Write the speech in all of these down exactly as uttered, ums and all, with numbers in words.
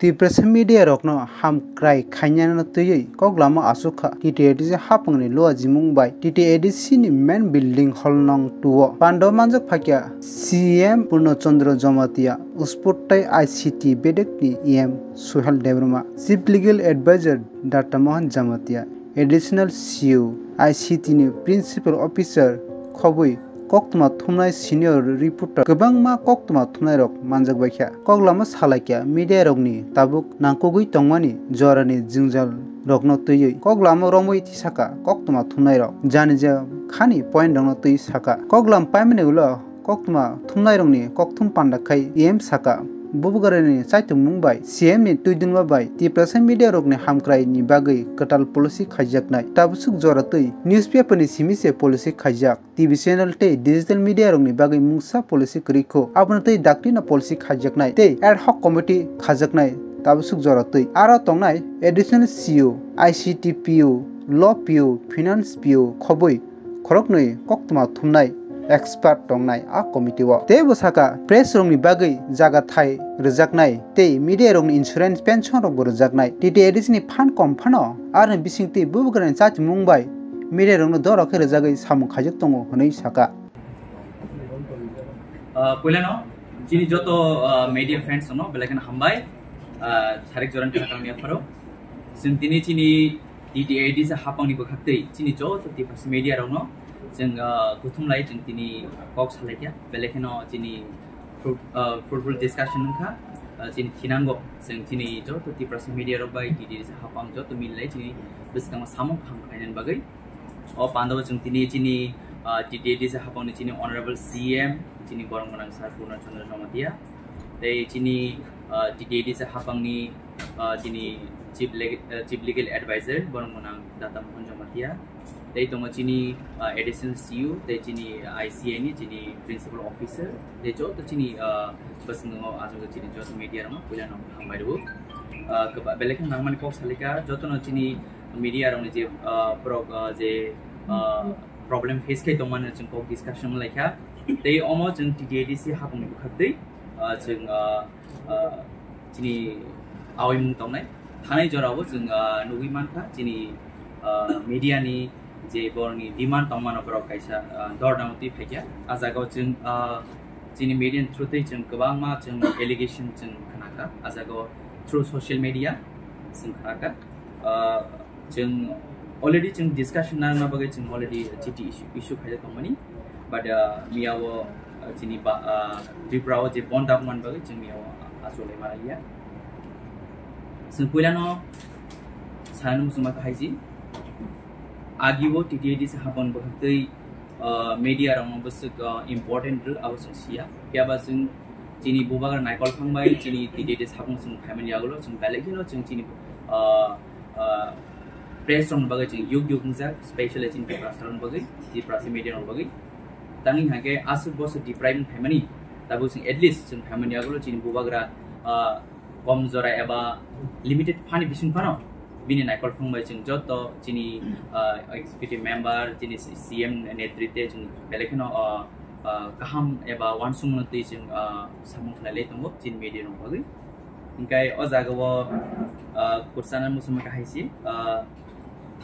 Tiprasa media rokno hamkrai khainano twiwi kok lama aswk kha T T A D C hapangni luajimung bai T T A D C ni main building hall nong two o pando manjak phaikha C M Purno Chandra Jamatia, Sport tai I C T bedekni E M Suhel Debbarma, Chief Legal Advisor Doctor Mohan Jamatia, Additional C O, I C T ni Principal Officer khobwi koktwma thumnai senior reporter kwbangma koktwma thumnairok manjakbaikha. Koklama salaikha mediarokni tabuk nangkukgwi tongmani jorani jwngjalrokno twiwi koklama romwi tisaka koktwma thumnairok janija khani pointrokno twi saka. Koklam paimani ulo koktwma thumnairokni kokthum panda khai E M saka, bubagrani chaitumung bai C M ni twidulma bai Tiprasa mediarokni hamkraini bagwi kwtal policy khaijaknai. Tabuk swk jora twi newspaper ni simi se policy khaijak, T V channel tei digital mediarokni bagwi mungsa policy kwrwi kho. Abono tei daktino policy khaijaknai tei ad hoc committee khajaknai. Tabuk swk jora twi aro tongnai additional C O, I C T P O, law P O, finance P O khobwi khoroknwi koktwma thumnai expert tongnai a committee o. Teibo saka press rokni bagwi jaga thai rwjaknai tei media rokni insurance pension rokbo rwjaknai. T T A D C ni phan kom phano aroni bisingtwi bubagrani chachimung bai media rokno doro khe rwjagwi samung khaijak tongo hwnwi saka. Ah, puilano chini joto ah, media friends no belai kheno hambai. Ah, sarik joran kha tangni apharo. Chwng tini chini T T A D C hapangni bwkhaktwi chini joto Tiprasa media rokno chwng ah, kuthum lai chwng tini kok salaikha. Belai kheno chini fruit- ah, fruitful discussion wngkha. Ah, chini thinango chwng chini joto Tiprasa media rok bai T T A D C hapang joto milai chini bwskango samung kaham khlainani bagwi. O pandao chwng tini chini ah, T T A D C hapangni chini honorable C M chini borok gwnang sir Purno Chandra Jamatia tei chini ah, T T A D C hapangni ah, chini chief, leg- ah, chief legal advisor borok gwnang Data Mohan Jamatia tei tongo chini ah, additional C U tei chini I C A ni chini principal officer tei joto chini ah, bwskango aswk chini joto media rokno puila no hambai rwo. Ah, kwba- belai khe nangmani kok salika jotono chini media rokni je ah, borok ah, je ah, problem face khe tongmani chwng kok discussion wnglaikha tei omo chwng T T A D C hapungni bwkhaktwi ah, chwng ah, ah, chini awimung tongnai thanai jorao chwng ah, nugwi mankha chini ah, media ni je borokni demand tongmano borok kaisa ah, dornamo twi phaikha. A jagao chwng ah, chini media ni through twi chwng kwbangma chwng allegation chwng khnakha. A jagao through social media chwng khnakha. Ah, chwng already chwng discussion narwkna bagwi chwng already chiti issue, issue khaijak tongmani. But ah, miyao ah, chini ba ah, Tripura o je bon dagman bagwi chwng miyao achuk lai maliya. Chwng puilano sanani muchungma kahaiji. Agio T T A D C hapon bwkhaktwi ah, media rokno bwswk ah, important rw abo chwng siya. Phiyaba chwng chini bubagra naikol thangbai chini T T A D C hapung chwng phaimani yagulo chwng belai kheno chwng chini ah, ah, press rokni bagwi chwng yuk yuk wngjak, specially chini Tiprasa rokni bagwi, Tiprasa media rokni bagwi. Tangwi hwnkhe aswk bosor deprive wng phaimani, tabuk chwng at least chwng phaimani yagulo chini bubagra ah, kom jora eba limited phani bising phano bini naikol thangbai chwng joto chini ah, executive member chini C M netritwe chwng belai kheno ah, ah, kaham eba uansukmano twi chwng ah, samung khlailai tongo chini media rokni bagwi. Hinkhe o jagao ah, kwchana muchungma kahaisi ah,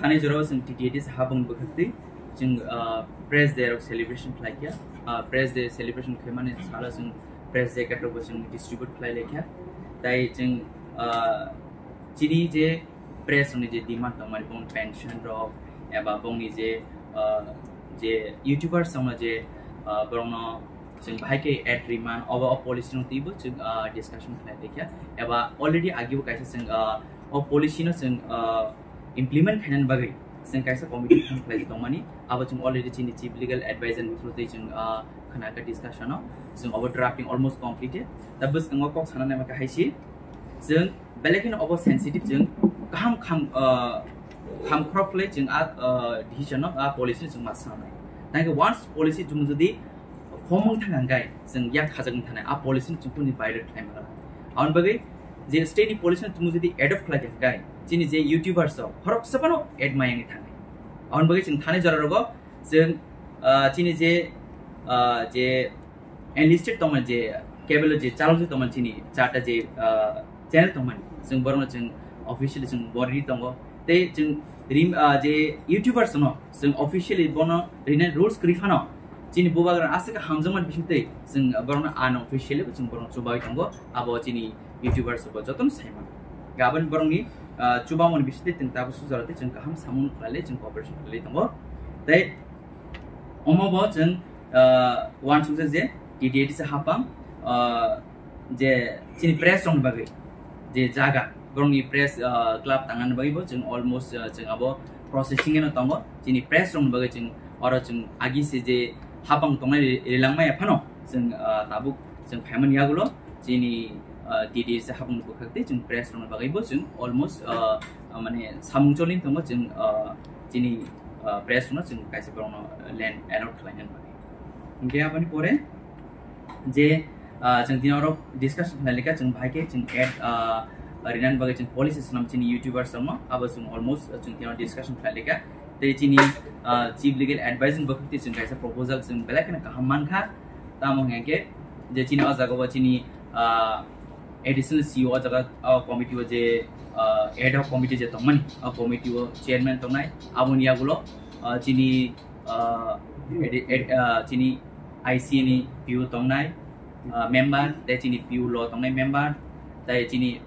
thani jorao chwng T T A D C hapung bwkhaktwi chwng ah, press day rok celebration khlaikha. Ah, press day celebration khaimani salo chwng press jacket rokbo chwng distribute khlailaikha. Tai chwng ah, chini je press rokni je demand tongmani bongni pension rok eba bongni je ah, je youtubers rokno je ah, borokno chwng bahai khe ad riman obo o policy rok twibo chwng ah, discussion khlailaikha. Eba already agibo kaisa chwng ah, o policy no chwng ah, implement khainani bagwi chwng kaisa committee form khlai tongmani. Abo chwng already chini chief legal advisor ni through twi chwng ah, khnakha discussion o chwng obo drafting almost completed. Da bwskango kok sana naima khe haisi chwng belai kheno obo sensitive chwng kaham kham ah, kham khorok khlai chwng a ah, decision no a policy no chwng ma sanai. Tangkhe once policy chwng jodi formung thang hangkai chwng yak khajak wng thanai a policy no chwng kuni violate khlai mano. Aboni bagwi je state ni policy no chwng jodi adopt khlai khe hangkai chini je youtubers rok khoroksa phano ad mayangwi thanai. Aboni bagwi chwng thani jora rogo chwng ah, chini je ah, je enlisted tongmani je cable je chalok je tongmani chini charta je ah, channel tongmani, chwng borokno chwng officially chwng bo ri tongo. Tei chwng rim, ah, je YouTubers no chwng officially bono rinai rules kwrwi phano chini bubagra aswk hamjakmani bisingtwi chwng borokno unofficially bo chwng borokno chubawi tongo. Abo chini YouTubers bo jotono saimano. Gabon borokni, ah, chubamoni bisingtwi chwng tabuk sujaro tei chwng kaham samung khlailai chwng cooperation khlailai tongo. Tei omo bo chwng, ah, uansukjak je T T A D C hapang, ah, je chini press rokni bagwi je jaga, borokni press, ah, club tangnani bagwi bo chwng almost, ah, chwng abo processing eno tongo. Chini press rokni bagwi chwng oro chwng agi se je hapang tongnai ri-, rilangmaya phano chwng, ah, tabuk chwng phaimani yagulo chini, ah, T T A D C hapang bwkhak tei chwng press rokni bagwi bo chwng almost, ah, ah, mane samung cholin tongo chwng, ah, chini, ah, press rokno chwng kaisa borokno land allot khlainani bagwi. Hingke aboni pore je, ah, chwng tini oro discussion khlai leka, chwng bahai khe chwng ad, ah, rinani bagwi chwng policy swnam chini YouTubers rokno, abo chwng almost, ah, chwng tini oro discussion khlai leka. Tei chini, ah, chief legal advisor ni bwkhak twi chwng kaisa proposal chwng belai kheno kaham mankha. Tamo hwnkhe je chini o jaga o chini, ah, additional C E O o jaga o committee o je, ah, ad hoc committee je tongmani, o committee o chairman tongnai, aboni yagulo, ah, chini ah, edi-, ed-, ah, chini I C A ni P U tongnai, ah, member, tei chini P U law tongnai member, tei chini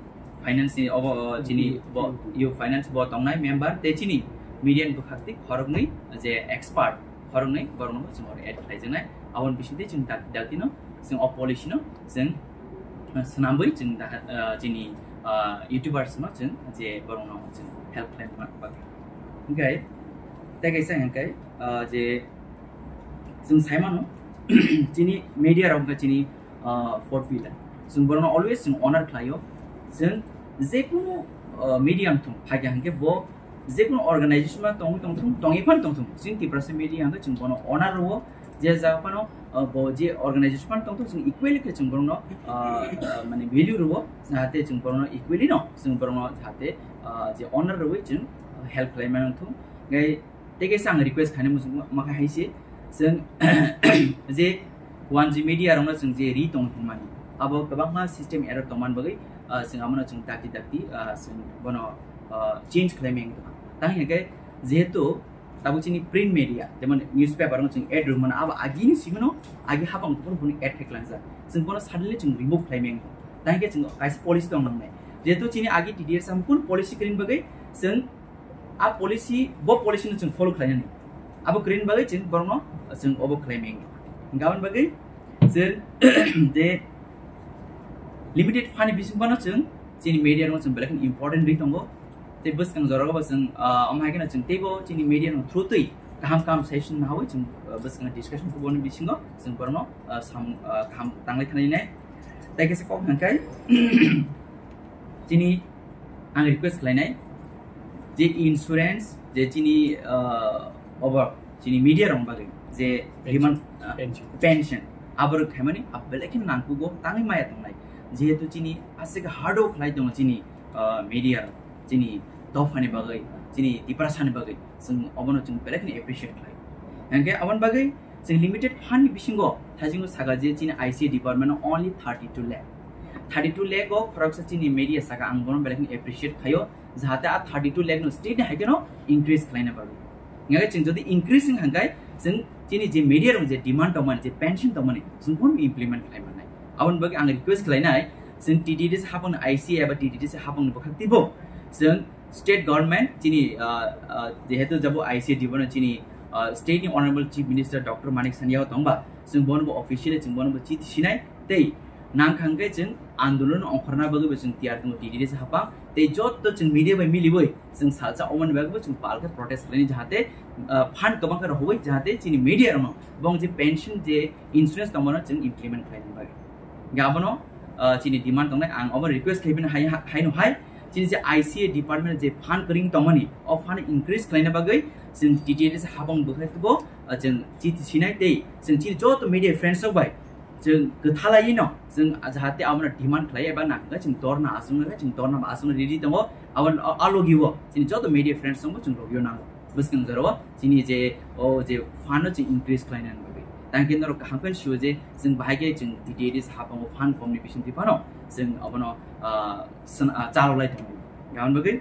finance ni obo, ah, chini bo, yo finance bo tongnai member, tei chini media ni bwkhak twi khoroknwi je expert, khoroknwi borokno bo chwng oro add khlaijaknai. Aboni bisingtwi chwng dak-, dakti no chwng o policy no chwng, ah, swnamwi chwng dahat, ah, chini, ah, YouTubers no chwng je borokno chwng help khlaina bagwi. Hingke tei kaisa hingke, ah, je chwng saimano, chini media rok wngkha chini, ah, fourth pillar. Chwng borokno always chwng honor khlaio. Chwng jekunu, ah, media wngthung, phaikha hingke bo jekunu organization ma tongwi tongthung, tongwi phano tongthung, chwng Tiprasa media hingke chwng bono honor rwo. Je jaga phano, ah, bo je organization phano tongthung, chwng equally khe chwng borokno, ah, ah, mane value rwo, jahate chwng borokno equally no, chwng borokno jahate, ah, je honor rwwi chwng, ah, help khlai mano thung. Ngai tei kaisa ang request khainai muchung ma kha hai se, chwng je one G media rokno chwng je ri tong thung mani, abo kwbangma system error tongmani bagwi, ah, chwng abono chwng dakti dakti, ah, chwng bono, ah, change khlai meng tong. Tang hingke jehetu tabuk chini print media, jemon newspaper no chwng ad rwmano, abo agini simono, agi hapang kuphur kuphur ad khe klangjak. Chwng bono suddenly chwng remove khlai meng tong. Tang hingke chwng kaisa policy tong nangnai. Jehetu chini agi T D S ham kun policy kwrwini bagwi chwng a policy, bo policy no chwng follow khlainani. Abo kwrwini bagwi chwng borokno chwng obo khlai meng tong. Hingke aboni bagwi chwng je limited fund ni bising bono chwng chini media no chwng belai kheno important ri tongo. Tei bwskang jorao bo chwng, ah, omo hai kheno chwng teibo chini media no through twi kaham kaham session hawi chwng, ah, bwskang discussion kubuni bisingo chwng borokno, ah, sam, ah, kaham tanglai thani nai. Tei kaisa kok hwnkhai chini ang request khlainai je insurance je chini, ah, obo chini media rok bagwi je Pension. Demand, ah, Pension. Pension aborok khaimani belai kheno nangkugo tangwi maya tongnai, jehetu chini aswk hard work khlai tongo chini, ah, media rok chini dophani bagwi, chini Tiprasani bagwi, chwng obono chwng belai kheno appreciate khlai. Hingke aboni bagwi chwng limited fund ni bisingo thaisingo saka je chini I C A department o only thirty two lakh. Thirty two lakh o khoroksa chini media saka ang bono belai kheno appreciate khaio, jahate a thirty two lakh no state ni hai kheno increase khlaina bagwi. Hingke chwng jodi increase wng hangkai chwng chini je media rok je demand tongmani, je pension tongmani, chwng bono implement khlai mannai. Aboni bagwi ang request khlainai, chwng T T D C hapang I C A eba T T D C hapang ni bwkhak twibo chwng state government chini, ah, ah, jehetu jabo I C A department chini, ah, state ni Honorable Chief Minister Doctor Manik Sain yao tongba, chwng bono bo officially chwng bono bo chiti sinai tei nangkha hwnkhe chwng andolon ongkhorna bagwi bo chwng tiyar tongo T T D C hapang tei joto chwng media bai miliwi chwng salsa omoni bagwi bo chwng palkhe protest khlaini jahate, ah, fund kwbang khe rohorwi jahate chini media rokno bong je pension je insurance tongmano chwng implement khlaini bagwi. Hingke abono, ah, chini demand tongnai, ang obo request khaibini hai, hai no hai, chini je I C A department je fund kwrwng tongmani, o fund increase khlaina bagwi chwng T T A D C hapang bwkhai bo, ah, chwng chiti sinai tei chwng chini joto media friends rok bai chwng kwthalaiwi no chwng jahate abono demand khlai eba nangkhe chwng dorna aswk nangkhe chwng dorna aswk ready tongo, abo, o, a logi o chini joto media friends rok bo chwng logi o nango. Bwskang jora o chini je, o je fund no chwng increase khlaina bagwi. Tangke norok kaham khe sio je chwng bahai khe chwng D T A D sahabango fund komni bisingtwi phano chwng abono, ah, swn-, ah, chalok lai tongo. Aboni bagwi,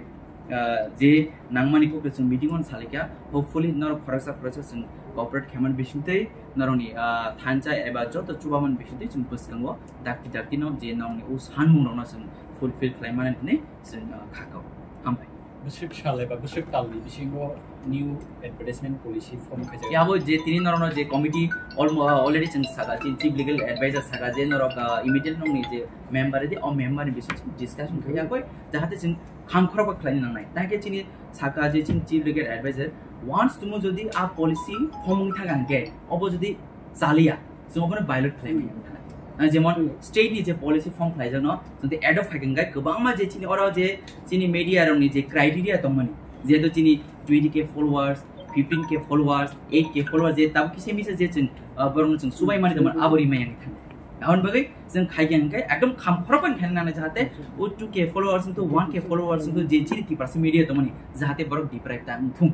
ah, je nangmani kokno chwng meeting-o salikha, hopefully norok khoroksa khoroksa chwng cooperate khaimani bisingtwi norokni, ah, thansa eba joto chubamani bisingtwi chwng bwskango dakti dakti no je norokni o sanmungrokno chwng fulfill khlaimani hinwi chwng, ah, khakao. Hambai. Bwswk sal eba bwswk talni bisingo new advertisement policy form khaijak. Yabo je tini norokno je committee almo-, already chwng saka, chini chief legal advisor saka je norok, ah, immediate nokni je member di, o member ni bising discussion khaiyakoi, jahate chwng kham khorokba khlaina nangnai. Tangke chini saka je chini chief legal advisor, once tumo jodi a policy form wngwi thang hwnkhe, obo jodi chaliya, chwng obono violate khlai manya wngkha. Ah, jemon state ni je policy form khlaijak no, chwng tei adopt khai hwnkhe kwbangma je chini oro je chini media rokni je criteria tongmani, jehetu chini twenty K followers, fifteen K followers, eight K followers, je tabuk kisa misa je chwng, ah, borokno chwng subai mani tongmani abo rimai yang thang. Aboni bagwi chwng khai hwnkhe ekdom kham khorokba khaina nangnai, jahate o two K followers wngthu, one K followers wngthu, je chini Tiprasa media tongmani, jahate borok deprive ta wngthung.